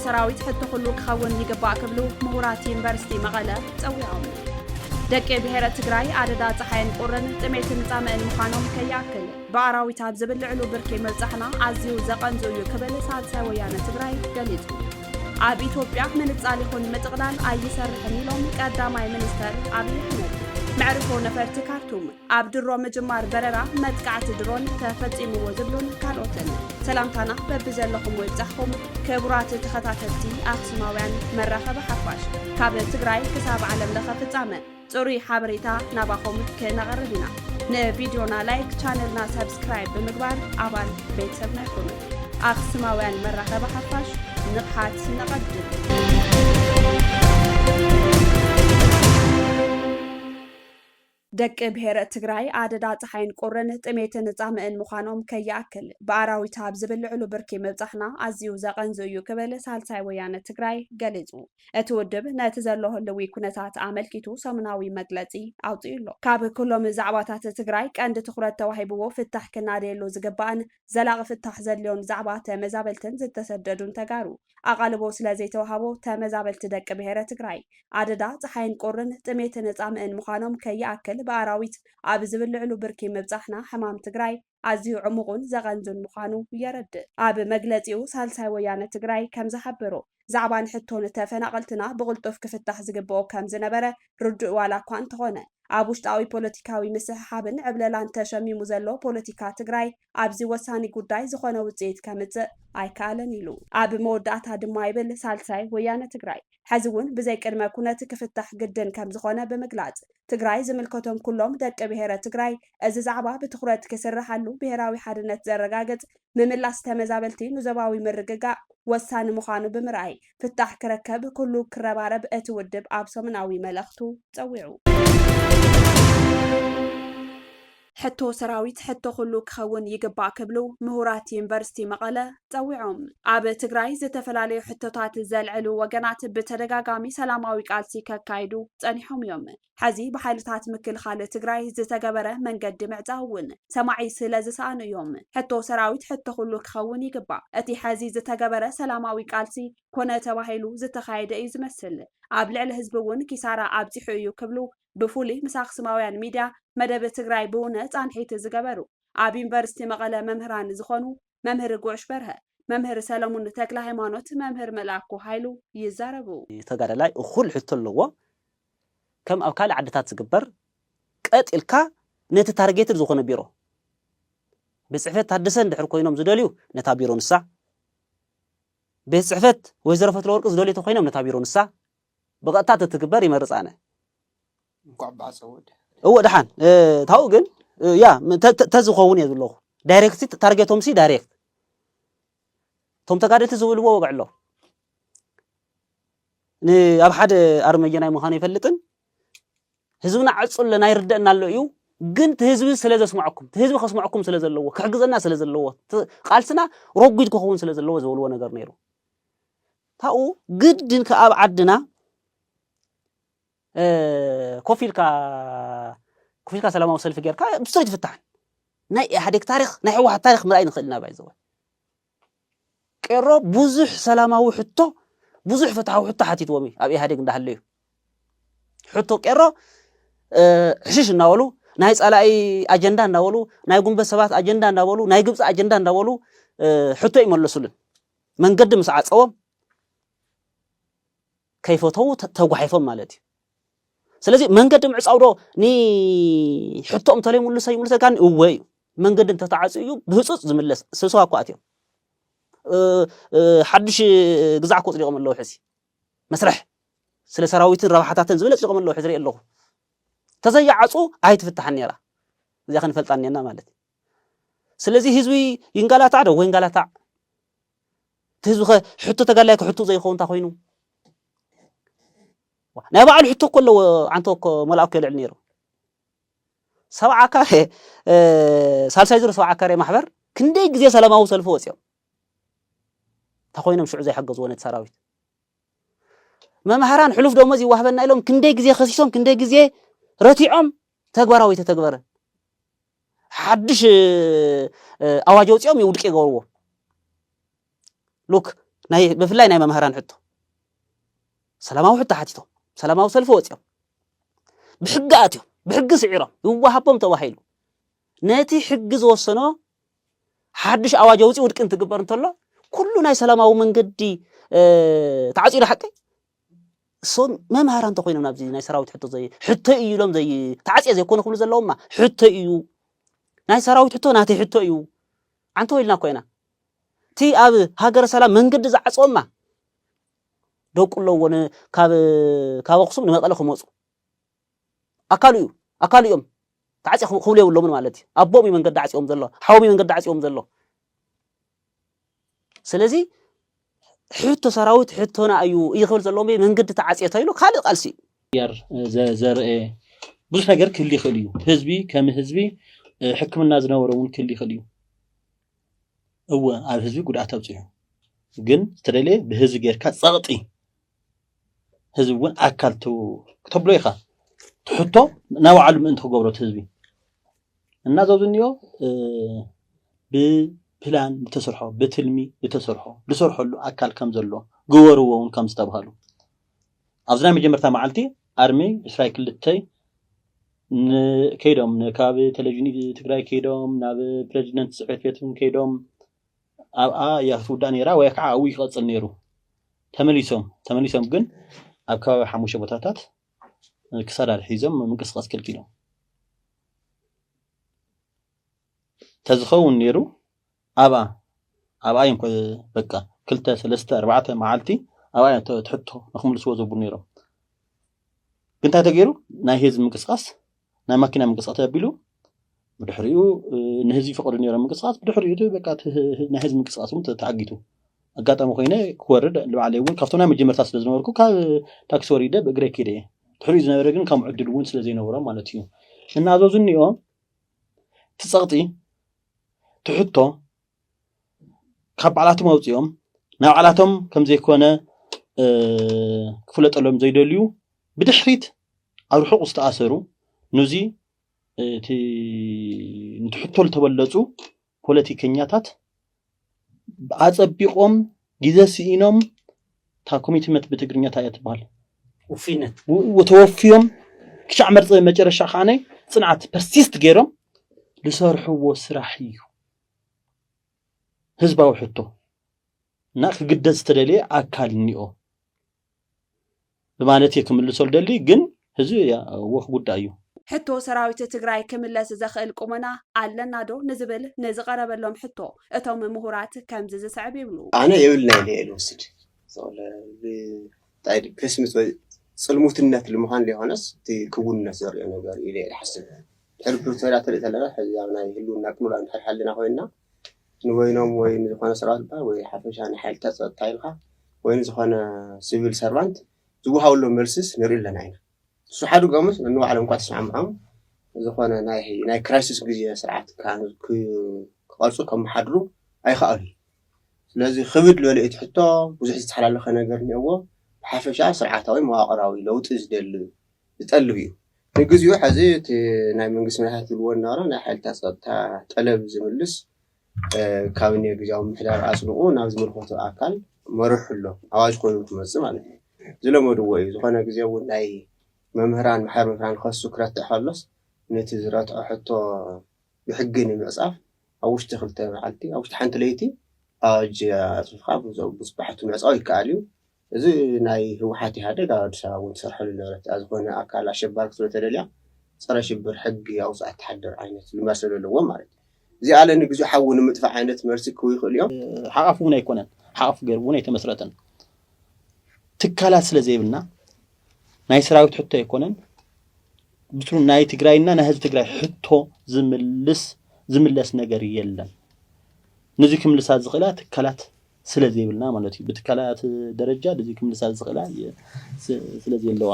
ሰራዊት ሕቶ ኩሉ ክኸውን ይግባእ ክብሉ ምሁራት ዩኒቨርሲቲ መቐለ ጸዊዖም። ደቂ ብሔረ ትግራይ ኣደዳ ጸሓይን ቁርን ጥሜትን ጻምእን ምዃኖም ከይኣክል ብኣራዊት ኣብ ዝብልዕሉ ብርኪ ምብጻሕና ኣዝዩ ዘቐንዙ እዩ ክብል ሳልሳይ ወያነ ትግራይ ገሊጹ። ኣብ ኢትዮጵያ ምንጻል ይኹን ምጥቕላል ኣይሰርሕን ኢሎም ቀዳማይ ሚኒስተር ኣብይ ኣሕመድ። መዕርፎ ነፈርቲ ካርቱም ኣብ ድሮ ምጅማር በረራ መጥቃዕቲ ድሮን ተፈጺምዎ ዝብሉን ካልኦትን። ሰላምታና በብዘለኹም ይብጻሕኩም ክቡራት ተኸታተልቲ ኣኽሱማውያን መራኸቢ ሓፋሽ። ካብ ትግራይ ክሳብ ዓለም ለኸ ፍጻመ ጽሩይ ሓበሬታ ናባኹም ክነቕርብ ኢና። ንቪድዮና ላይክ፣ ቻነልና ሰብስክራይብ ብምግባር ኣባል ቤተሰብና ይኹኑ። ኣኽሱማውያን መራኸቢ ሓፋሽ ንቕሓት ነቐድም። ደቂ ብሔር ትግራይ ኣደዳ ጸሓይን ቁርን ጥሜትን ጻምእን ምዃኖም ከይኣክል ብኣራዊት ኣብ ዝብልዕሉ ብርኪ ምብጻሕና ኣዝዩ ዘቐንዙ እዩ ክብል ሳልሳይ ወያነ ትግራይ ገሊጹ። እቲ ውድብ ነቲ ዘሎ ህልዊ ኩነታት ኣመልኪቱ ሰሙናዊ መግለጺ ኣውጺኡ ኣሎ። ካብ ኩሎም ዛዕባታት ትግራይ ቀንዲ ትኹረት ተዋሂብዎ ፍታሕ ክናደየሉ ዝግባእን ዘላቒ ፍታሕ ዘድልዮን ዛዕባ ተመዛበልትን ዝተሰደዱን ተጋሩ ኣቓልቦ ስለ ዘይተዋሃቦ ተመዛበልቲ ደቂ ብሔረ ትግራይ ኣደዳ ጸሓይን ቁርን ጥሜትን ጻምእን ምዃኖም ከይኣክል ብኣራዊት ኣብ ዝብልዕሉ ብርኪ ምብጻሕና ሕማም ትግራይ ኣዝዩ ዕሙቑን ዘቐንዙን ምዃኑ የረድእ። ኣብ መግለጺኡ ሳልሳይ ወያነ ትግራይ ከም ዝሓበሮ ዛዕባን ሕቶን ተፈናቐልትና ብቕልጡፍ ክፍታሕ ዝግብኦ ከም ዝነበረ ርዱእ ዋላ እኳ እንተኾነ ኣብ ውሽጣዊ ፖለቲካዊ ምስሕሓብን ዕብለላን ተሸሚሙ ዘሎ ፖለቲካ ትግራይ ኣብዚ ወሳኒ ጉዳይ ዝኾነ ውፅኢት ከምፅእ ኣይከኣለን ኢሉ። ኣብ መወዳእታ ድማ ይብል ሳልሳይ ወያነ ትግራይ ሕዚ እውን ብዘይ ቅድመ ኩነት ክፍታሕ ግድን ከም ዝኾነ ብምግላፅ ትግራይ ዝምልከቶም ኩሎም ደቂ ብሔረ ትግራይ እዚ ዛዕባ ብትኹረት ክስርሓሉ ብሔራዊ ሓድነት ዘረጋግፅ ምምላስ ተመዛበልቲ ንዞባዊ ምርግጋእ ወሳኒ ምዃኑ ብምርኣይ ፍታሕ ክረከብ ኩሉ ክረባረብ እቲ ውድብ ኣብ ሰሙናዊ መልእኽቱ ጸዊዑ። ሕቶ ሰራዊት ሕቶ ኩሉ ክኸውን ይግባእ ክብሉ ምሁራት ዩኒቨርሲቲ መቐለ ጸዊዖም። ኣብ ትግራይ ዝተፈላለዩ ሕቶታት ዘልዕሉ ወገናት ብተደጋጋሚ ሰላማዊ ቃልሲ ከካይዱ ጸኒሖም እዮም። ሐዚ ብሓይልታት ምክልኻል ትግራይ ዝተገበረ መንገዲ ምዕፃው እውን ሰማዒ ስለ ዝሰኣኑ እዮም። ሕቶ ሰራዊት ሕቶ ኩሉ ክኸውን ይግባእ። እቲ ሐዚ ዝተገበረ ሰላማዊ ቃልሲ ኮነ ተባሂሉ ዝተኻየደ እዩ ዝመስል። ኣብ ልዕሊ ህዝቢ እውን ኪሳራ ኣብፂሑ እዩ ክብሉ ብፍሉይ ምስ ኣኽሱማውያን ሚድያ መደብ ትግራይ ብውነ ፃንሒት ዝገበሩ ኣብ ዩኒቨርሲቲ መቐለ መምህራን ዝኾኑ መምህር ጉዕሽ በርሀ፣ መምህር ሰለሙን ተክለ ሃይማኖት፣ መምህር መልኣኩ ሃይሉ ይዛረቡ። ተጋዳላይ እኹል ሕቶ ኣለዎ። ከም ኣብ ካልእ ዓድታት ዝግበር ቀጥ ኢልካ ነቲ ታርጌትድ ዝኾነ ቢሮ ቤት ጽሕፈት ታደሰ እንድሕር ኮይኖም ዝደልዩ ነታ ቢሮ ንሳ፣ ቤት ጽሕፈት ወይዘሮ ፈትለወርቂ ዝደልዩ ተኮይኖም ነታ ቢሮ ንሳ ብቐጥታ ተትግበር ይመርጽ ኣነ። እንኳዕ ብሓሳብ ወደ እወ ደሓን ታው ግን ያ ተዝኸውን እየ ዘለኹ። ዳይሬክት ታርጌቶም ሲ ዳይሬክት እቶም ተጋደልቲ ዝብልዎ ወግዕ ኣሎ። ኣብ ሓደ ኣርመጀ ናይ ምዃን ኣይፈልጥን። ህዝብና ዕጹ ኣለና ይርደአና ኣሎ እዩ። ግን እቲ ህዝቢ ስለ ዘስምዐኩም፣ እቲ ህዝቢ ከስምዐኩም ስለ ዘለዎ፣ ክሕግዘና ስለ ዘለዎ፣ እቲ ቃልስና ረጒድ ክኸውን ስለ ዘለዎ ዝበልዎ ነገር ነይሩ። ታኡ ግድን ከ ኣብ ዓድና ኮፍ ኢልካ ኮፍ ኢልካ ሰላማዊ ሰልፊ ጌርካ ብስቶ ይትፍታሕን። ናይ ኢህኣዴግ ታሪክ ናይ ህወሓት ታሪክ ምርኣይ ንኽእል ኢና ባይዘወ ቄሮ ብዙሕ ሰላማዊ ሕቶ ብዙሕ ፍትሓዊ ሕቶ ሓቲትዎም እዩ ኣብ ኢህኣዴግ እንዳሃለዩ ሕቶ ቄሮ ሕሽሽ እናበሉ ናይ ፀላኢ ኣጀንዳ እናበሉ ናይ ጉንበት ሰባት ኣጀንዳ እናበሉ ናይ ግብፂ ኣጀንዳ እናበሉ ሕቶ ይመለሱልን መንገዲ ምስ ዓፀዎም ከይፈተዉ ተጓሒፎም ማለት እዩ። ስለዚ መንገዲ ምዕፃው ዶ ንሕቶኦም ተለይ ምልሰ ይምልሰ ጋን እወ እዩ። መንገዲ እንተተዓፅዩ እዩ ብህፁፅ ዝምለስ ስብሰባ እኳ ኣትዮም ሓዱሽ ግዛዕ እኮ ፅዲቆም ኣለዉ ሕዚ መስርሕ ስለ ሰራዊትን ረብሓታትን ዝብል ኣፅዲቆም ኣለዉ ሕዚ ርኢ ኣለኹ። ተዘይዓፁ ኣይትፍታሕን ነራ እዚኣ ክንፈልጣ እኒአና ማለት እዩ። ስለዚ ህዝቢ ይንጋላታዕ ዶ ወይንጋላታዕ እቲ ህዝቢ ከ ሕቶ ተጋድላይ ክሕቱ ዘይኸውን እንታይ ኮይኑ? ናይ ባዕሉ ሕቶ እኮ ኣለዎ። ዓንቶ እኮ መልኣኩ የልዕል ነይሩ። ሰብዓ ካሬ ሳልሳይ ዙር ሰብዓ ካሬ ማሕበር ክንደይ ግዜ ሰላማዊ ሰልፊ ወፂኦም እንታይ ኮይኖም ሽዑ ዘይሓገዝዎ ነቲ ሰራዊት መምሃራን ሕሉፍ ደሞዝ ይዋህበና ኢሎም ክንደይ ግዜ ከሲሶም ክንደይ ግዜ ረቲዖም ተግባራዊ ተተግበረ ሓድሽ ኣዋጅ ኣውፂኦም ይውድቂ ይገብርዎ ሉክ ናይ ብፍላይ ናይ መምህራን ሕቶ ሰላማዊ ሕቶ ሓቲቶም ሰላማዊ ሰልፊ ወፂኦም ብሕጊ ኣትዮም ብሕጊ ስዒሮም ይወሃቦም ተባሂሉ ነቲ ሕጊ ዝወሰኖ ሓድሽ ኣዋጅ ኣውፂኡ ውድቂ እንትግበር እንተሎ ኩሉ ናይ ሰላማዊ መንገዲ ተዓፂዩ ሓቀይ እሶም መምሃራ እንተኮይኖም ናብዚ ናይ ሰራዊት ሕቶ ዘይ ሕቶ እዩ ኢሎም ዘይ ተዓፅየ ዘይኮነ ክብሉ ዘለዎማ ሕቶ እዩ ናይ ሰራዊት ሕቶ ናተይ ሕቶ እዩ ዓንተ ወይልና ኮይና እቲ ኣብ ሃገረ ሰላም መንገዲ ዝዓፅወማ ደቁ ኣለዎ ካብ ካብ ኣክሱም ንመቀለ ክመፁ ኣካሉ እዩ ኣካሉ እዮም ተዓፂ ክብሉ የብሎምን ማለት እዩ ኣቦም እዩ መንገዲ ዓፂዎም ዘሎ ሓዎም እዩ መንገዲ ዓፂዎም ዘሎ ስለዚ ሕቶ ሰራዊት ሕቶና እዩ እዩ ክብል ዘለዎ መንገዲ ተዓፅዮ ተይሉ ካልእ ቃልሲ እዩ ያር ዘርአ ብዙሕ ነገር ክህል ይኽእል እዩ ህዝቢ ከም ህዝቢ ሕክምና ዝነበረ እውን ክህል ይኽእል እዩ እወ ኣብ ህዝቢ ጉድኣት ኣብፅሑ ግን ዝተደለየ ብህዝቢ ጌርካ ፀቕጢ ህዝቢ እውን ኣካል ተብሎ ኢኻ ትሕቶ ናባዕሉ ምእንቲ ክገብሮ ህዝቢ እና ዘብዝንዮ ብፕላን ዝተሰርሖ ብትልሚ ዝተሰርሖ ዝሰርሐሉ ኣካል ከም ዘሎ ግበርዎ እውን ከም ዝተባሃሉ ኣብዚ ናይ መጀመርታ መዓልቲ ኣርሚ ዕስራይ ክልተይ ከይዶም ካብ ቴሌቪዥን ትግራይ ከይዶም ናብ ፕሬዚደንት ፅሕፈት ቤት ከይዶም ኣብኣ እያ ክትውዳእ ነይራ ወይ ከዓ ኣብኡ ይቐፅል ነይሩ ተመሊሶም ተመሊሶም ግን ኣብ ከባቢ ሓሙሽተ ቦታታት ክሳድ ኣትሒዞም ምንቅስቃስ ከልኪሎም ተዝኸውን ነይሩ ኣብኣ ኣብኣ እዮም በቃ ክልተ ሰለስተ ኣርባዕተ መዓልቲ ኣብኣ እዮም ትሕቶ ንክምልስዎ ዘብሉ ነይሮም ግን እንታይ ተገይሩ ናይ ህዝቢ ምንቅስቃስ ናይ ማኪና ምንቅስቃስ ተቢሉ ብድሕሪኡ ንህዝቢ ፈቀዱ ነይሮም ምንቅስቃስ ብድሕሪኡ በቃ ናይ ህዝቢ ምንቅስቃስ እውን ተዓጊቱ ኣጋጣሚ ኮይነ ክወርድ ንባዕለይ እውን ካብቶም ናይ መጀመርታ ስለ ዝነበርኩ ካብ ታክሲ ወሪደ ብእግረይ ከይደ እየ ድሕሪኡ ዝነበረ ግን ከም ዕድል እውን ስለ ዘይነበሮም ማለት እዩ እናኣዘዙ እኒኦ እቲ ፀቕጢ ትሕቶ ካብ ባዕላቶም ኣውፂኦም ናይ ባዕላቶም ከም ዘይኮነ ክፍለጠሎም ዘይደልዩ ብድሕሪት ኣብ ርሑቕ ዝተኣሰሩ ነዚ እቲ ንትሕቶ ዝተበለፁ ፖለቲከኛታት ኣፀቢቖም ግዘ ስኢኖም እታ ኮሚትመንት ብትግርኛ እንታይ እያ ትበሃል ውፊነት ተወፍዮም ክሻዕ መርፀ መጨረሻ ከዓነ ፅንዓት ፐርሲስት ገይሮም ዝሰርሕዎ ስራሕ እዩ ህዝባዊ ሕቶ እና ክግደስ ዝተደለየ ኣካል እኒኦ ብማለት እየ ክምልሶ ልደሊ ግን ህዚ ወክ ጉዳይ እዩ ሕቶ ሰራዊት ትግራይ ክምለስ ዘኽእል ቁመና ኣለና ዶ ንዝብል ንዝቐረበሎም ሕቶ እቶም ምሁራት ከምዚ ዝስዕብ ይብሉ። ኣነ የብልና ኢለ እየ ልወስድ። ዞለ ብ- እንታይ ድ- ፔስሚስት ወይ ፅልሙትነት ንምዃን ዘይኮነስ እቲ ክውንነት ዘርእዮ ነገር እዩ ኢለ እየ ዝሓስብ። ድሕሪ ፕሪቶርያ ትርኢ ተለና ሕዚ ኣብ ናይ ህልውና ቅኑላ እንድሕር ሓልና ኮይንና ንወይኖም ወይ ንዝኾነ ሰራዊት በሃል ወይ ሓፈሻ ንሓይልታት ፀጥታ ኢልካ ወይ ንዝኾነ ሲቪል ሰርቫንት ዝወሃበሎም መልስስ ንርኢ ኣለና ኢና። ንሱ ሓድጎምስ ንባዕሎም እኳ ተስማምዖም ዝኾነ ናይ ናይ ክራይሲስ ግዜ ስርዓት ክቐርፁ ከመሓድሩ ኣይኸኣሉ። ስለዚ ክብድ ዝበለ እቲ ሕቶ ብዙሕ ዝተሓላለኸ ነገር እኒኦዎ። ብሓፈሻ ስርዓታዊ መዋቕራዊ ለውጢ ዝደሊ ዝጠልብ እዩ። ንግዚኡ ሕዚ እቲ ናይ መንግስቲ መራሕቲ ዝብልዎ እናረ ናይ ሓይልታት ፀጥታ ጠለብ ዝምልስ ካቢኔ ግዜያዊ ምምሕዳር ኣፅድቑ ናብ ዝምልከቶ ኣካል መርሑ ኣሎ ኣዋጅ ኮይኑ ክመፅእ ማለት እዩ ዝለመድዎ እዩ ዝኾነ ግዜ እውን ናይ መምህራን ማሕበር መምህራን ከሱ ክረትዕ ከሎስ ነቲ ዝረትዖ ሕቶ ብሕጊ ንምዕፃፍ ኣብ ውሽጢ ክልተ መዓልቲ ኣብ ውሽጢ ሓንቲ ለይቲ ኣዋጅ ኣፅፊፍካ ብፅባሕቱ ምዕፃው ይከኣል እዩ እዚ ናይ ህወሓት ኢህኣደግ ኣብ ኣዲስ ኣበባ እውን ትሰርሐሉ ነበረት እዚኣ ዝኾነ ኣካል ኣሸባሪ ክትብል ተደልያ ፀረ ሽብር ሕጊ ኣውፅኣ ትሓድር ዓይነት ልማድ ስለ ዘለዎም ማለት እዩ እዚኣ ለኒ ግዜ ሓዊ ንምጥፋእ ዓይነት መልሲ ክህቡ ይኽእሉ እዮም ሓቓፍ እውን ኣይኮነን ሓቓፍ ገይሩ እውን ኣይተመስረተን ትካላት ስለ ዘይብልና ናይ ሰራዊት ሕቶ ኣይኮነን ብትሩ ናይ ትግራይና ናይ ህዝቢ ትግራይ ሕቶ ዝምልስ ዝምለስ ነገር የለን ነዚ ክምልሳ ዝኽእላ ትካላት ስለ ዘይብልና ማለት እዩ ብትካላት ደረጃ ነዚ ክምልሳ ዝኽእላ ስለ ዘየለዋ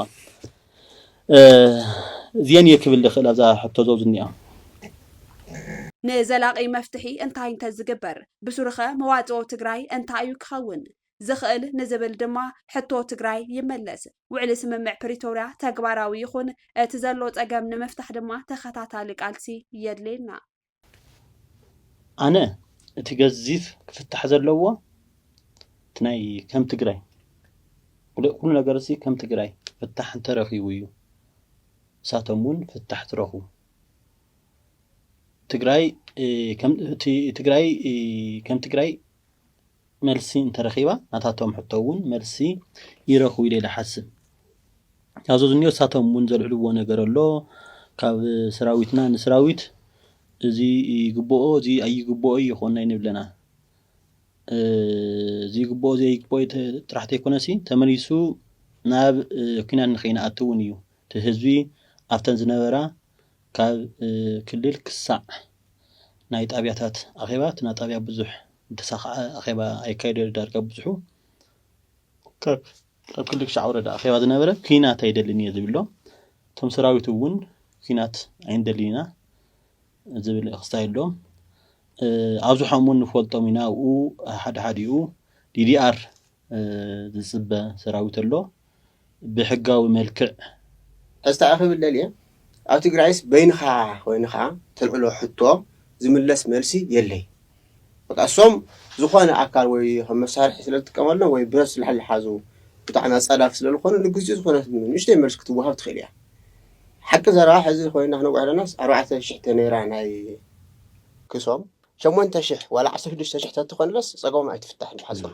እዚአን እየ ክብል ዝኽእል ኣብዛ ሕቶ ዘው ዝኒኣ ንዘላቒ መፍትሒ እንታይ እንተዝግበር ብሱርኸ መዋፅኦ ትግራይ እንታይ እዩ ክኸውን ዝኽእል ንዝብል ድማ ሕቶ ትግራይ ይመለስ። ውዕሊ ስምምዕ ፕሪቶርያ ተግባራዊ ይኹን፣ እቲ ዘሎ ጸገም ንምፍታሕ ድማ ተኸታታሊ ቃልሲ የድልየና። ኣነ እቲ ገዚፍ ክፍታሕ ዘለዎ እቲ ናይ ከም ትግራይ ኩሉ ነገር ሲ ከም ትግራይ ፍታሕ እንተረኺቡ እዩ። እሳቶም እውን ፍታሕ ትረኽቡ። ትግራይ ትግራይ ከም ትግራይ መልሲ እንተረኺባ ናታቶም ሕቶ እውን መልሲ ይረኽቡ ኢለ ኢለ ሓስብ። ካብዞ ዝኒኦ እሳቶም እውን ዘልዕልዎ ነገር ኣሎ። ካብ ሰራዊትና ንሰራዊት እዚ ይግብኦ እዚ ኣይግብኦ ይኾን ኣይንብለና። እዚ ይግብኦ እዚ ኣይግብኦ ጥራሕ ዘይኮነሲ ተመሊሱ ናብ ኩናት ንኸይንኣቱ እውን እዩ። እቲ ህዝቢ ኣብተን ዝነበራ ካብ ክልል ክሳዕ ናይ ጣብያታት ኣኼባ እቲ ናይ ጣብያ ብዙሕ ዝተሳኸዐ ኣኼባ ኣይካየደ ዳርጋ ብዙሑ ካብ ክልል ክሻዕ ወረዳ ኣኼባ ዝነበረ ኩናት ኣይደልን እየ ዝብሎ። እቶም ሰራዊት እውን ኩናት ኣይንደልን ኢና ዝብል ክስታይ ኣሎ። ኣብዝሖም እውን ንፈልጦም ኢና። ኣብኡ ሓደ ሓዲኡ ዲዲኣር ዝፅበ ሰራዊት ኣሎ ብሕጋዊ መልክዕ። ሕዝታ ክብል ደልየ ኣብ ትግራይስ በይንኻ ኮይንኻ ተልዕሎ ሕቶ ዝምለስ መልሲ የለይ። በቃ እሶም ዝኾነ ኣካል ወይ ከም መሳርሒ ስለ ዝጥቀመሎም ወይ ብረት ስላሕ ዝሓዙ ብጣዕሚ ኣፃዳፊ ስለ ዝኾኑ ንግዜኡ ዝኾነ ንእሽተይ መልሲ ክትወሃብ ትኽእል እያ። ሓቂ ዘረባ ሕዚ ኮይና ክነውዕለናስ ኣርባዕተ ሽሕ ተነይራ ናይ ክሶም ሸሞንተ ሽሕ ዋላ ዓሰርተ ሽዱሽተ ሽሕ ተትኾንለስ ፀገሞም ኣይትፍታሕን ብሓፂሩ።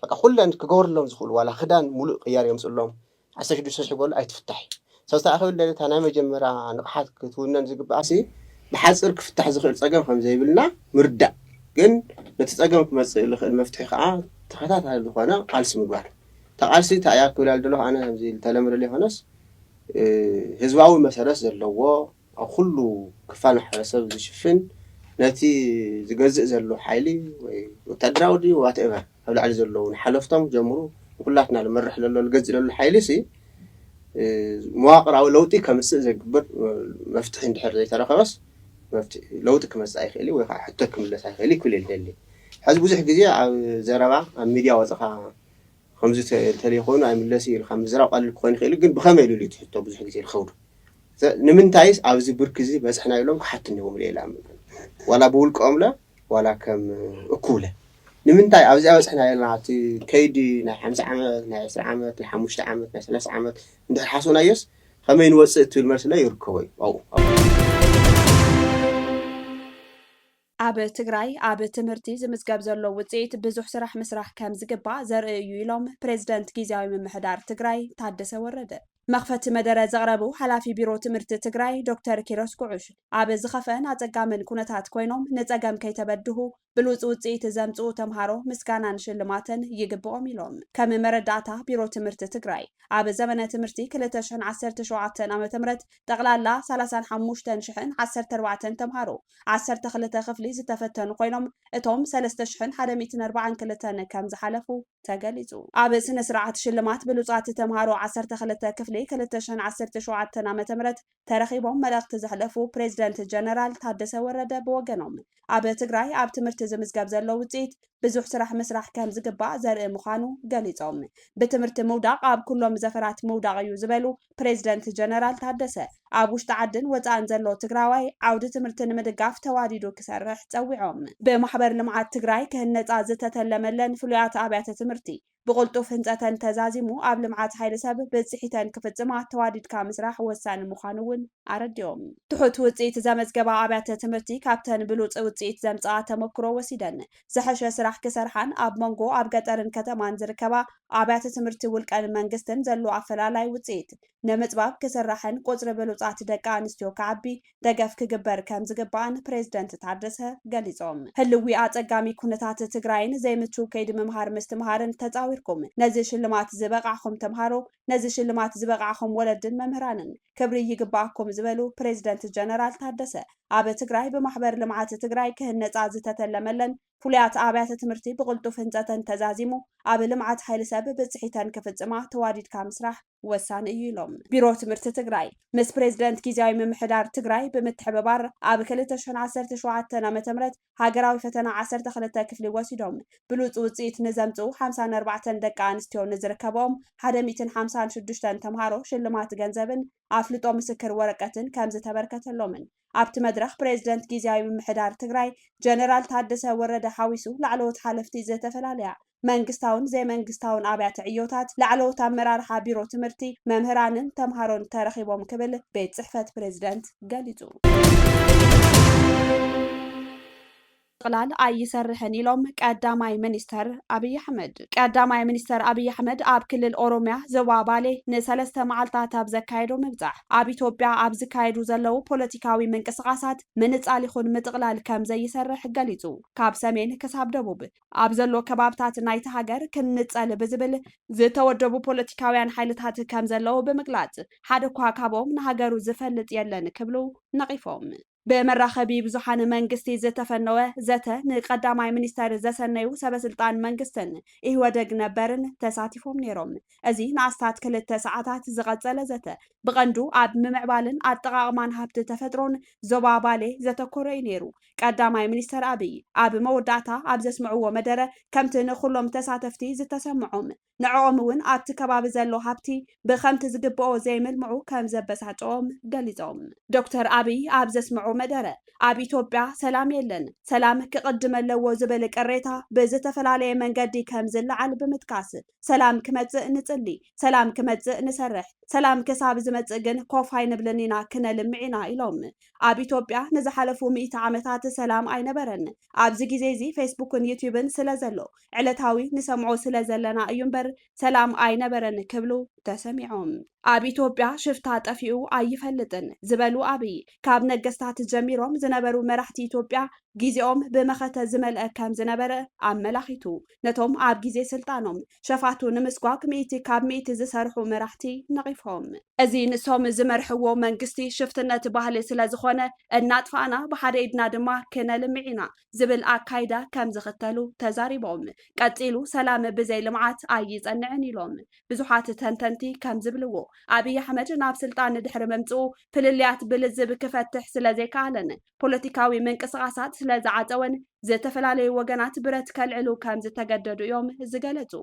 በቃ ኩለን ክገብርሎም ዝኽእሉ ዋላ ክዳን ሙሉእ ቅያር የምፅሎም ዓሰርተ ሽዱሽተ ሽሕ በሉ ኣይትፍታሕ። ሰብስተ ኣኽብል ደለታ ናይ መጀመርያ ንቕሓት ክትውነን ዝግባእ ሲ ብሓፂር ክፍታሕ ዝኽእል ፀገም ከም ዘይብልና ምርዳእ ግን ነቲ ፀገም ክመፅእ ዝኽእል መፍትሒ ከዓ ተኸታታሊ ዝኾነ ቃልሲ ምግባር። ተቃልሲ እንታይ እያ ክብል ያልደለኹ ኣነ ከምዚ ዝተለመደ ዘይኮነስ ህዝባዊ መሰረት ዘለዎ ኣብ ኩሉ ክፋል ማሕበረሰብ ዝሽፍን ነቲ ዝገዝእ ዘሎ ሓይሊ ወይ ወታደራዊ ድዩ ዋትኤቨር ኣብ ላዕሊ ዘለዉ ንሓለፍቶም ጀምሩ ንኩላትና ዝመርሕ ዘሎ ዝገዝእ ዘሎ ሓይሊ ሲ መዋቅራዊ ለውጢ ከምስእ ዘግብር መፍትሒ እንድሕር ዘይተረኸበስ ለውጢ ክመፅእ ኣይኽእል ወይ ከዓ ሕቶ ክምለስ ኣይኽእል ክብል ይደሊ። ሕዚ ብዙሕ ግዜ ኣብ ዘረባ ኣብ ሚድያ ወፅኻ ከምዚ ተለይኮይኑ ኣይምለስ ኢልካ ምዝራብ ቀሊል ክኾን ይኽእል ግን ብኸመይ ኢሉ ኢሉ ትሕቶ ብዙሕ ግዜ ዝኸብዱ ንምንታይስ ኣብዚ ብርኪ እዚ በፅሕና ኢሎም ክሓትኒ እዮም ኢለ ይኣምን። ዋላ ብውልቀኦም ለ ዋላ ከም እኩብለ ንምንታይ ኣብዚኣ በፅሕና ኢልና እቲ ከይዲ ናይ ሓምሳ ዓመት ናይ ዕስራ ዓመት ናይ ሓሙሽተ ዓመት ናይ ሰላሳ ዓመት እንድሕር ሓሶናዮስ ከመይ ንወፅእ እትብል መልሲ ለ ይርከቦ እዩ ኣብኡ። ኣብ ትግራይ ኣብ ትምህርቲ ዝምዝገብ ዘሎ ውፅኢት ብዙሕ ስራሕ ምስራሕ ከም ዝግባእ ዘርኢ እዩ ኢሎም ፕሬዝደንት ጊዜያዊ ምምሕዳር ትግራይ ታደሰ ወረደ። መኽፈቲ መደረ ዘቕረቡ ሓላፊ ቢሮ ትምህርቲ ትግራይ ዶክተር ኪሮስ ጉዑሽ ኣብ ዝኸፍአን ኣፀጋምን ኩነታት ኮይኖም ንፀገም ከይተበድሁ ብሉፅ ውፅኢት ዘምፅኡ ተምሃሮ ምስጋናን ሽልማትን ይግብኦም ኢሎም። ከም መረዳእታ ቢሮ ትምህርቲ ትግራይ ኣብ ዘመነ ትምህርቲ ክልተ ሽሕን ዓሰርተ ሸውዓተን ዓመተ ምህረት ጠቕላላ ሰላሳን ሓሙሽተን ሽሕን ዓሰርተ ኣርባዕተን ተምሃሮ ዓሰርተ ክልተ ክፍሊ ዝተፈተኑ ኮይኖም እቶም ሰለስተ ሽሕን ሓደ ሚእትን ኣርባዓን ክልተን ከም ዝሓለፉ ተገሊፁ። ኣብ ስነ ስርዓት ሽልማት ብሉፃት ተምሃሮ ዓሰርተ ክልተ ክፍሊ ክልተ ሽሕን ዓሰርተ ሸውዓተን ዓመተ ምህረት ተረኺቦም መልእኽቲ ዘሕለፉ ፕሬዝደንት ጀነራል ታደሰ ወረደ ብወገኖም ኣብ ትግራይ ኣብ ትምህርቲ ዝምዝገብ ዘሎ ውፅኢት ብዙሕ ስራሕ ምስራሕ ከም ዝግባእ ዘርኢ ምዃኑ ገሊፆም። ብትምህርቲ ምውዳቕ ኣብ ኩሎም ዘፈራት ምውዳቕ እዩ ዝበሉ ፕሬዝደንት ጀነራል ታደሰ ኣብ ውሽጢ ዓድን ወፃእን ዘሎ ትግራዋይ ዓውዲ ትምህርቲ ንምድጋፍ ተዋዲዱ ክሰርሕ ፀዊዖም። ብማሕበር ልምዓት ትግራይ ክህነፃ ዝተተለመለን ፍሉያት ኣብያተ ትምህርቲ ብቕልጡፍ ህንፀተን ተዛዚሙ ኣብ ልምዓት ሓይሊ ሰብ ብፅሒተን ክፍፅማ ተዋዲድካ ምስራሕ ወሳኒ ምዃኑ እውን ኣረዲኦም። ትሑት ውፅኢት ዘመዝገባ ኣብያተ ትምህርቲ ካብተን ብሉፅ ውፅኢት ዘምፅኣ ተመክሮ ወሲደን ዝሐሸ ስራሕ ክሰርሓን ኣብ መንጎ ኣብ ገጠርን ከተማን ዝርከባ ኣብያተ ትምህርቲ ውልቀን መንግስትን ዘሎ ኣፈላላይ ውፅኢት ንምፅባብ ክስራሕን ቁፅሪ ብሉፃት ደቂ ኣንስትዮ ክዓቢ ደገፍ ክግበር ከም ዝግባእን ፕሬዝደንት ታደሰ ገሊፆም። ህልዊ ኣፀጋሚ ኩነታት ትግራይን ዘይምቹው ከይዲ ምምሃር ምስትምሃርን ተፃዊርኩም ነዚ ሽልማት ዝበቃዕኹም ተምሃሮ፣ ነዚ ሽልማት ዝበቃዕኹም ወለድን መምህራንን ክብሪ ይግባኣኩም ዝበሉ ፕሬዝደንት ጀነራል ታደሰ ኣብ ትግራይ ብማሕበር ልምዓት ትግራይ ክህነፃ ዝተተለመለን ፍሉያት ኣብያተ ትምህርቲ ብቕልጡፍ ህንፀተን ተዛዚሙ ኣብ ልምዓት ሓይሊ ሰብ ብፅሒተን ክፍፅማ ተዋዲድካ ምስራሕ ወሳኒ እዩ ኢሎም። ቢሮ ትምህርቲ ትግራይ ምስ ፕሬዝደንት ጊዜያዊ ምምሕዳር ትግራይ ብምትሕብባር ኣብ ክልተ ሽሕን ዓሰርተ ሸውዓተን ዓመተ ምህረት ሃገራዊ ፈተና ዓሰርተ ክልተ ክፍሊ ወሲዶም ብሉፅ ውፅኢት ንዘምፅኡ ሓምሳን ኣርባዕተን ደቂ ኣንስትዮ ንዝርከብኦም ሓደ ሚእትን ሓምሳን ሽዱሽተን ተምሃሮ ሽልማት ገንዘብን ኣፍልጦ ምስክር ወረቀትን ከም ዝተበርከተሎምን ኣብቲ መድረኽ ፕሬዝደንት ግዝያዊ ምምሕዳር ትግራይ ጀነራል ታደሰ ወረደ ሓዊሱ ላዕለዎት ሓለፍቲ ዝተፈላለያ መንግስታውን ዘይመንግስታውን ኣብያተ ዕዮታት፣ ላዕለዎት ኣመራርሓ ቢሮ ትምህርቲ፣ መምህራንን ተምሃሮን ተረኺቦም ክብል ቤት ጽሕፈት ፕሬዝደንት ገሊጹ። ምጥቕላል ኣይሰርሕን ኢሎም ቀዳማይ ሚኒስተር ኣብይ ኣሕመድ። ቀዳማይ ሚኒስተር ኣብይ ኣሕመድ ኣብ ክልል ኦሮሚያ ዞባ ባሌ ንሰለስተ መዓልታት ኣብ ዘካየዶ ምብጻሕ፣ ኣብ ኢትዮጵያ ኣብ ዝካየዱ ዘለዉ ፖለቲካዊ ምንቅስቓሳት ምንጻል ይኹን ምጥቕላል ከም ዘይሰርሕ ገሊጹ። ካብ ሰሜን ክሳብ ደቡብ ኣብ ዘሎ ከባብታት ናይቲ ሃገር ክንንጸል ብዝብል ዝተወደቡ ፖለቲካውያን ሓይልታት ከም ዘለዉ ብምግላጽ፣ ሓደ እኳ ካብኦም ንሃገሩ ዝፈልጥ የለን ክብሉ ነቒፎም። ብመራኸቢ ብዙሓን መንግስቲ ዝተፈነወ ዘተ ንቀዳማይ ሚኒስተር ዘሰነዩ ሰበስልጣን መንግስትን ኢህወደግ ነበርን ተሳቲፎም ነይሮም። እዚ ንኣስታት ክልተ ሰዓታት ዝቐጸለ ዘተ ብቐንዱ ኣብ ምምዕባልን ኣጠቓቕማን ሃብቲ ተፈጥሮን ዞባ ባሌ ዘተኮረ እዩ ነይሩ። ቀዳማይ ሚኒስተር ኣብይ ኣብ መወዳእታ ኣብ ዘስምዕዎ መደረ ከምቲ ንኹሎም ተሳተፍቲ ዝተሰምዖም ንዕኦም እውን ኣብቲ ከባቢ ዘሎ ሃብቲ ብኸምቲ ዝግብኦ ዘይምልምዑ ከም ዘበሳጨዎም ገሊጾም። ዶክተር ኣብይ ኣብ ዘስምዖ መደረ ኣብ ኢትዮጵያ ሰላም የለን፣ ሰላም ክቕድም ኣለዎ ዝብል ቅሬታ ብዝተፈላለየ መንገዲ ከም ዝለዓል ብምጥቃስ፣ ሰላም ክመጽእ ንጽሊ፣ ሰላም ክመጽእ ንሰርሕ፣ ሰላም ክሳብ ዝመጽእ ግን ኮፍ ኣይንብልን ኢና ክነልምዕ ኢና ኢሎም። ኣብ ኢትዮጵያ ንዝሓለፉ ሚእቲ ዓመታት ሰላም ኣይነበረን። ኣብዚ ግዜ እዚ ፌስቡክን ዩትዩብን ስለ ዘሎ ዕለታዊ ንሰምዖ ስለ ዘለና እዩ እምበር ሰላም ኣይነበረን ክብሉ ተሰሚዖም። ኣብ ኢትዮጵያ ሽፍታ ጠፊኡ ኣይፈልጥን ዝበሉ ኣብይ፣ ካብ ነገስታት ጀሚሮም ዝነበሩ መራሕቲ ኢትዮጵያ ግዜኦም ብመኸተ ዝመልአ ከም ዝነበረ ኣመላኺቱ፣ ነቶም ኣብ ግዜ ስልጣኖም ሸፋቱ ንምስጓግ ሚእቲ ካብ ሚእቲ ዝሰርሑ መራሕቲ ነቒፎም። እዚ ንሶም ዝመርሕዎ መንግስቲ ሽፍትነት ባህሊ ስለ ዝኾነ፣ እናጥፋእና ብሓደ ኢድና ድማ ክነልምዕ ኢና ዝብል ኣካይዳ ከም ዝኽተሉ ተዛሪቦም። ቀጺሉ፣ ሰላም ብዘይ ልምዓት ኣይጸንዕን ኢሎም። ብዙሓት ተንተንቲ ከም ዝብልዎ፣ ኣብይ ኣሕመድ ናብ ስልጣን ድሕሪ ምምጽኡ ፍልልያት ብልዝብ ክፈትሕ ስለ ዘይከኣለን ፖለቲካዊ ምንቅስቓሳት ስለ ዝዓጸወን ዝተፈላለዩ ወገናት ብረት ከልዕሉ ከም ዝተገደዱ እዮም ዝገለጹ።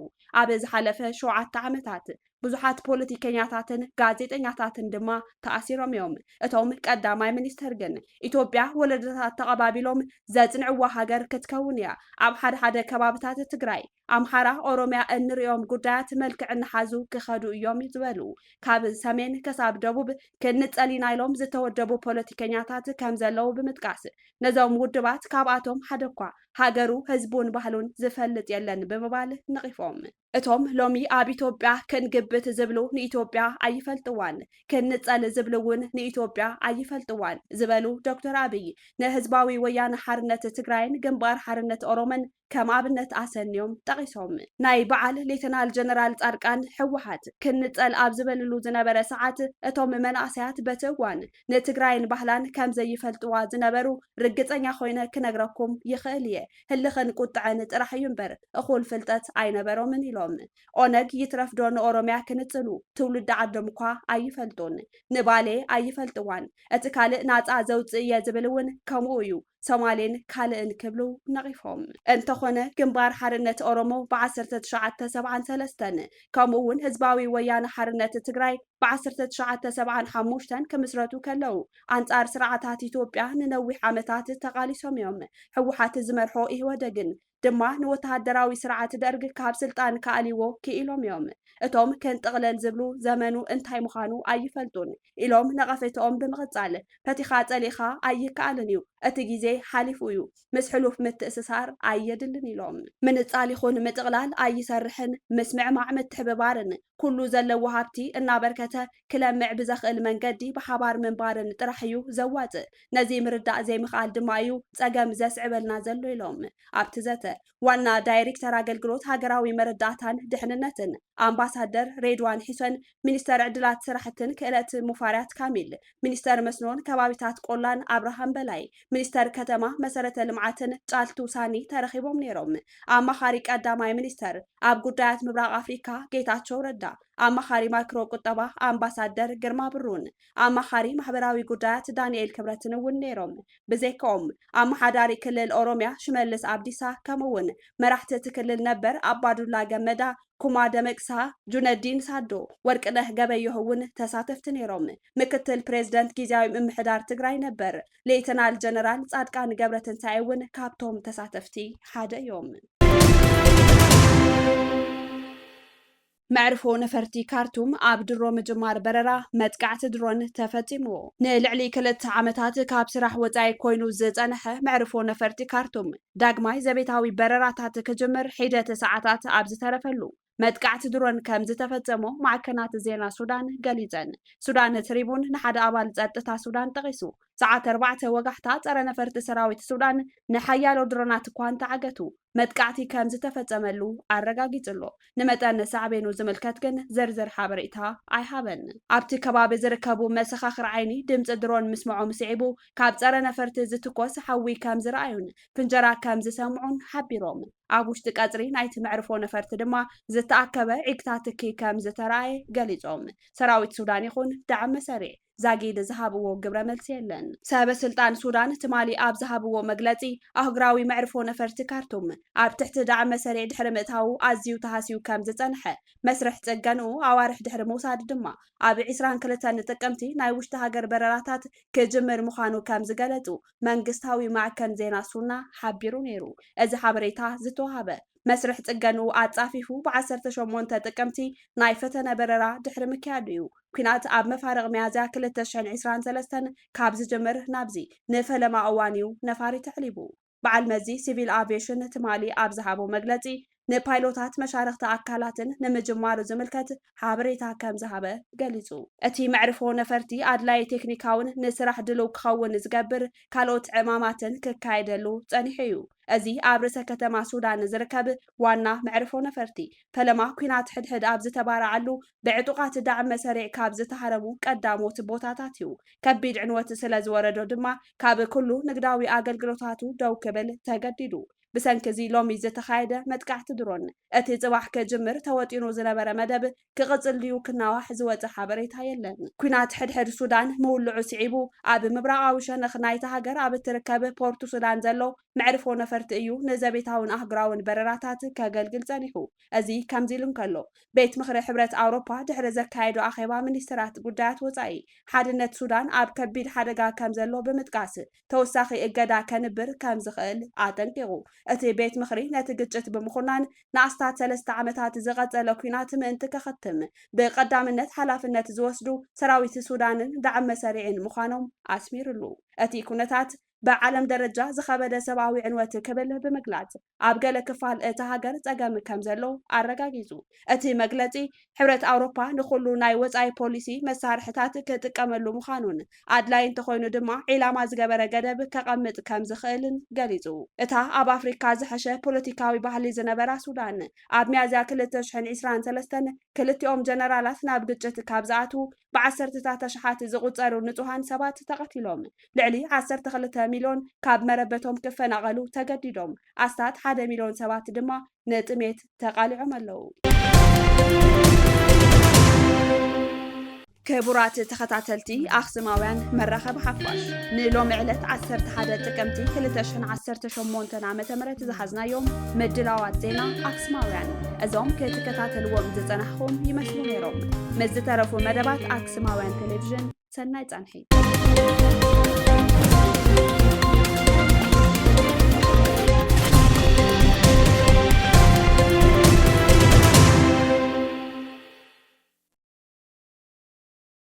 ኣብ ዝሓለፈ ሸውዓተ ዓመታት ብዙሓት ፖለቲከኛታትን ጋዜጠኛታትን ድማ ተኣሲሮም እዮም። እቶም ቀዳማይ ሚኒስተር ግን ኢትዮጵያ ወለዶታት ተቐባቢሎም ዘጽንዕዋ ሃገር ክትከውን እያ። ኣብ ሓደ ሓደ ከባብታት ትግራይ፣ ኣምሓራ፣ ኦሮሚያ እንሪኦም ጉዳያት መልክዕ እናሓዙ ክኸዱ እዮም ዝበሉ። ካብ ሰሜን ክሳብ ደቡብ ክንጸል ኢና ኢሎም ዝተወደቡ ፖለቲከኛታት ከም ዘለዉ ብምጥቃስ፣ ነዞም ውድባት ካብኣቶም ሓደ እኳ ሃገሩ፣ ህዝቡን ባህሉን ዝፈልጥ የለን ብምባል ነቒፎም። እቶም ሎሚ ኣብ ኢትዮጵያ ክንግብት ዝብሉ ንኢትዮጵያ ኣይፈልጥዋን፣ ክንጸል ዝብሉ እውን ንኢትዮጵያ ኣይፈልጥዋን ዝበሉ ዶክተር ኣብይ፣ ንህዝባዊ ወያነ ሓርነት ትግራይን ግንባር ሓርነት ኦሮሞን ከም ኣብነት ኣሰንዮም ጠቒሶም። ናይ በዓል ሌተናል ጀነራል ጻድቃን ህወሓት ክንጸል ኣብ ዝበልሉ ዝነበረ ሰዓት፣ እቶም መናእሰያት በቲ እዋን ንትግራይን ባህላን ከም ዘይፈልጥዋ ዝነበሩ ርግጸኛ ኮይነ ክነግረኩም ይኽእል እየ። ህልኽን ቁጥዐን ጥራሕ እዩ እምበር እኹል ፍልጠት ኣይነበሮምን ኢሎም። ኦነግ ይትረፍዶ ንኦሮሚያ ክንጽሉ ትውልዲ ዓዶም እኳ ኣይፈልጡን። ንባሌ ኣይፈልጥዋን። እቲ ካልእ ናጻ ዘውጽእ እየ ዝብል እውን ከምኡ እዩ። ሶማሌን ካልእን ክብሉ ነቒፎም። እንተኾነ ግንባር ሓርነት ኦሮሞ ብዓሰርተ ትሽዓተ ሰብዓን ሰለስተን ከምኡ እውን ህዝባዊ ወያነ ሓርነት ትግራይ ብዓሰርተ ትሽዓተ ሰብዓን ሓሙሽተን ክምስረቱ ከለዉ ኣንጻር ስርዓታት ኢትዮጵያ ንነዊሕ ዓመታት ተቓሊሶም እዮም። ህወሓት ዝመርሖ ኢህወደግን ድማ ንወተሃደራዊ ስርዓት ደርግ ካብ ስልጣን ክኣልይዎ ክኢሎም እዮም። እቶም ክንጥቕለል ዝብሉ ዘመኑ እንታይ ምዃኑ ኣይፈልጡን ኢሎም ነቐፌትኦም ብምቕጻል፣ ፈቲኻ ጸሊእኻ ኣይከኣልን እዩ፣ እቲ ግዜ ሓሊፉ እዩ፣ ምስ ሕሉፍ ምትእስሳር ኣየድልን ኢሎም። ምንጻል ይኹን ምጥቕላል ኣይሰርሕን፣ ምስምዕማዕ ምትሕብባርን ኩሉ ዘለዎ ሃብቲ እናበርከተ ክለምዕ ብዘኽእል መንገዲ ብሓባር ምንባርን ጥራሕ እዩ ዘዋጽእ። ነዚ ምርዳእ ዘይምኽኣል ድማ እዩ ጸገም ዘስዕበልና ዘሎ ኢሎም። ኣብቲ ዘተ ዋና ዳይሬክተር ኣገልግሎት ሃገራዊ መረዳእታን ድሕንነትን ኣምባሳደር ሬድዋን ሒሶን፣ ሚኒስተር ዕድላት ስራሕትን ክእለት ሙፋሪያት ካሚል፣ ሚኒስተር መስኖን ከባቢታት ቆላን ኣብርሃም በላይ፣ ሚኒስተር ከተማ መሰረተ ልምዓትን ጫልቱ ሳኒ ተረኺቦም ነይሮም። ኣማኻሪ ቀዳማይ ሚኒስተር ኣብ ጉዳያት ምብራቕ ኣፍሪካ ጌታቸው ረዳ፣ ኣማኻሪ ማክሮ ቁጠባ ኣምባሳደር ግርማ ብሩን ኣማኻሪ ማሕበራዊ ጉዳያት ዳንኤል ክብረትን እውን ነይሮም። ብዘይካኦም ኣመሓዳሪ ክልል ኦሮሚያ ሽመልስ ኣብዲሳ ከምኡ እውን መራሕቲ እቲ ክልል ነበር ኣባዱላ ገመዳ ኩማ ደመቅሳ፣ ጁነዲን ሳዶ፣ ወርቅነህ ገበየሁ እውን ተሳተፍቲ ነይሮም። ምክትል ፕሬዝደንት ጊዜያዊ ምምሕዳር ትግራይ ነበር ሌተናል ጀነራል ጻድቃን ገብረትንሳኤ እውን ካብቶም ተሳተፍቲ ሓደ እዮም። መዕርፎ ነፈርቲ ካርቱም ኣብ ድሮ ምጅማር በረራ መጥቃዕቲ ድሮን ተፈጺምዎ። ንልዕሊ ክልተ ዓመታት ካብ ስራሕ ወጻኢ ኮይኑ ዝጸንሐ መዕርፎ ነፈርቲ ካርቱም ዳግማይ ዘቤታዊ በረራታት ክጅምር ሒደት ሰዓታት ኣብ ዝተረፈሉ መጥቃዕቲ ድሮን ከም ዝተፈጸሞ ማዕከናት ዜና ሱዳን ገሊጸን። ሱዳን ትሪቡን ንሓደ ኣባል ጸጥታ ሱዳን ጠቒሱ፣ ሰዓት ኣርባዕተ ወጋሕታ ጸረ ነፈርቲ ሰራዊት ሱዳን ንሓያሎ ድሮናት እኳ እንተዓገቱ፣ መጥቃዕቲ ከም ዝተፈጸመሉ ኣረጋጊጹ ኣሎ። ንመጠን ሳዕቤኑ ዝምልከት ግን ዝርዝር ሓበሬታ ኣይሃበን። ኣብቲ ከባቢ ዝርከቡ መሰኻኽር ዓይኒ ድምጺ ድሮን ምስምዖም ስዒቡ፣ ካብ ጸረ ነፈርቲ ዝትኮስ ሓዊ ከም ዝረኣዩን ፍንጀራ ከም ዝሰምዑን ሓቢሮም። ኣብ ውሽጢ ቀጽሪ ናይቲ መዕርፎ ነፈርቲ ድማ ዝተኣከበ ዒግታ ትኪ ከም ዝተረኣየ ገሊጾም። ሰራዊት ሱዳን ይኹን ዳዕመ ሰሪዕ ዛጊድ ዝሃብዎ ግብረ መልሲ የለን። ሰበ ስልጣን ሱዳን ትማሊ ኣብ ዝሃብዎ መግለጺ፣ ኣህጉራዊ መዕርፎ ነፈርቲ ካርቱም ኣብ ትሕቲ ዳዕመ ሰሪዕ ድሕሪ ምእታዉ ኣዝዩ ተሃስዩ ከም ዝጸንሐ፣ መስርሕ ጽገንኡ ኣዋርሕ ድሕሪ ምውሳድ ድማ ኣብ ዕስራን ክልተን ጥቅምቲ ናይ ውሽጢ ሃገር በረራታት ክጅምር ምዃኑ ከም ዝገለጹ መንግስታዊ ማዕከን ዜና ሱና ሓቢሩ ነይሩ። እዚ ሓበሬታ ዝተዋሃበ መስርሕ ጽገንኡ ኣጻፊፉ ብ ዓሰርተ ሸሞንተ ጥቅምቲ ናይ ፈተነ በረራ ድሕሪ ምክያዱ እዩ። ኲናት ኣብ መፋርቕ ሚያዝያ ክልተ ሽሕን ዕስራን ሰለስተን ካብ ዝጅምር ናብዚ ንፈለማ እዋን እዩ ነፋሪት ኣዕሊቡ። በዓል መዚ ሲቪል ኣቪየሽን ትማሊ ኣብ ዝሃቦ መግለጺ፣ ንፓይሎታት መሻርኽቲ ኣካላትን ንምጅማሩ ዝምልከት ሓበሬታ ከም ዝሃበ ገሊጹ። እቲ መዕርፎ ነፈርቲ ኣድላዪ ቴክኒካውን ንስራሕ ድሉው ክኸውን ዝገብር ካልኦት ዕማማትን ክካየደሉ ጸኒሑ እዩ። እዚ ኣብ ርእሰ ከተማ ሱዳን ዝርከብ ዋና መዕርፎ ነፈርቲ፣ ፈለማ ኲናት ሕድሕድ ኣብ ዝተባረዓሉ፣ ብዕጡቓት ዳዕመ ሰሪዕ ካብ ዝተሃረሙ ቀዳሞት ቦታታት እዩ። ከቢድ ዕንወት ስለ ዝወረዶ ድማ፣ ካብ ኩሉ ንግዳዊ ኣገልግሎታቱ ደው ክብል ተገዲዱ። ብሰንኪ እዚ ሎሚ ዝተኻየደ መጥቃዕቲ ድሮን፣ እቲ ጽባሕ ክጅምር ተወጢኑ ዝነበረ መደብ ክቕጽል ድዩ ክናዋሕ ዝወጸ ሓበሬታ የለን። ኲናት ሕድሕድ ሱዳን ምውልዑ ስዒቡ፣ ኣብ ምብራቓዊ ሸነኽ ናይታ ሃገር ኣብ እትርከብ ፖርቱ ሱዳን ዘሎ መዕርፎ ነፈርቲ እዩ ንዘቤታውን ኣህጉራውን በረራታት ከገልግል ጸኒሑ። እዚ ከምዚ ኢሉ እንከሎ፣ ቤት ምኽሪ ሕብረት ኣውሮፓ ድሕሪ ዘካየዶ ኣኼባ ሚኒስትራት ጉዳያት ወጻኢ፣ ሓድነት ሱዳን ኣብ ከቢድ ሓደጋ ከም ዘሎ ብምጥቃስ፣ ተወሳኺ እገዳ ከንብር ከም ዝኽእል ኣጠንቂቑ። እቲ ቤት ምኽሪ ነቲ ግጭት ብምኹናን ንኣስታት ሰለስተ ዓመታት ዝቐጸለ ኲናት ምእንቲ ከኸትም፣ ብቐዳምነት ሓላፍነት ዝወስዱ ሰራዊት ሱዳንን ዳዕመ ሰሪዕን ምዃኖም ኣስሚሩሉ። እቲ ኩነታት ብዓለም ደረጃ ዝኸበደ ሰብኣዊ ዕንወት ክብል ብምግላጽ፣ ኣብ ገለ ክፋል እታ ሃገር ጸገም ከም ዘሎ ኣረጋጊጹ። እቲ መግለጺ፣ ሕብረት ኣውሮፓ ንኹሉ ናይ ወጻኢ ፖሊሲ መሳርሕታት ክጥቀመሉ ምዃኑን፣ ኣድላዪ እንተኾይኑ ድማ ዒላማ ዝገበረ ገደብ ከቐምጥ ከም ዝኽእልን ገሊጹ። እታ ኣብ ኣፍሪካ ዝሐሸ ፖለቲካዊ ባህሊ ዝነበራ ሱዳን፣ ኣብ ሚያዝያ ክልተ ሽሕን ዕስራን ሰለስተን ክልቲኦም ጀነራላት ናብ ግጭት ካብ ዝኣትዉ፣ ብዓሰርተታት ኣሽሓት ዝቑጸሩ ንጹሃን ሰባት ተቐቲሎም። ልዕሊ ዓሰርተ ክልተ ሚልዮን ካብ መረበቶም ክፈናቐሉ ተገዲዶም። ኣስታት ሓደ ሚልዮን ሰባት ድማ ንጥሜት ተቓሊዖም ኣለዉ። ክቡራት ተኸታተልቲ ኣኽሱማውያን መራኸቢ ሓፋሽ፣ ንሎሚ ዕለት ዓሰርተ ሓደ ጥቅምቲ ክልተ ሽሕን ዓሰርተ ሸሞንተን ዓመተ ምህረት ዝሓዝናዮም ምድላዋት ዜና ኣኽሱማውያን፣ እዞም ክትከታተልዎም ዝጸናሕኹም ይመስሉ ነይሮም። ምስ ዝተረፉ መደባት ኣኽሱማውያን ቴሌቪዥን፣ ሰናይ ጻንሒ።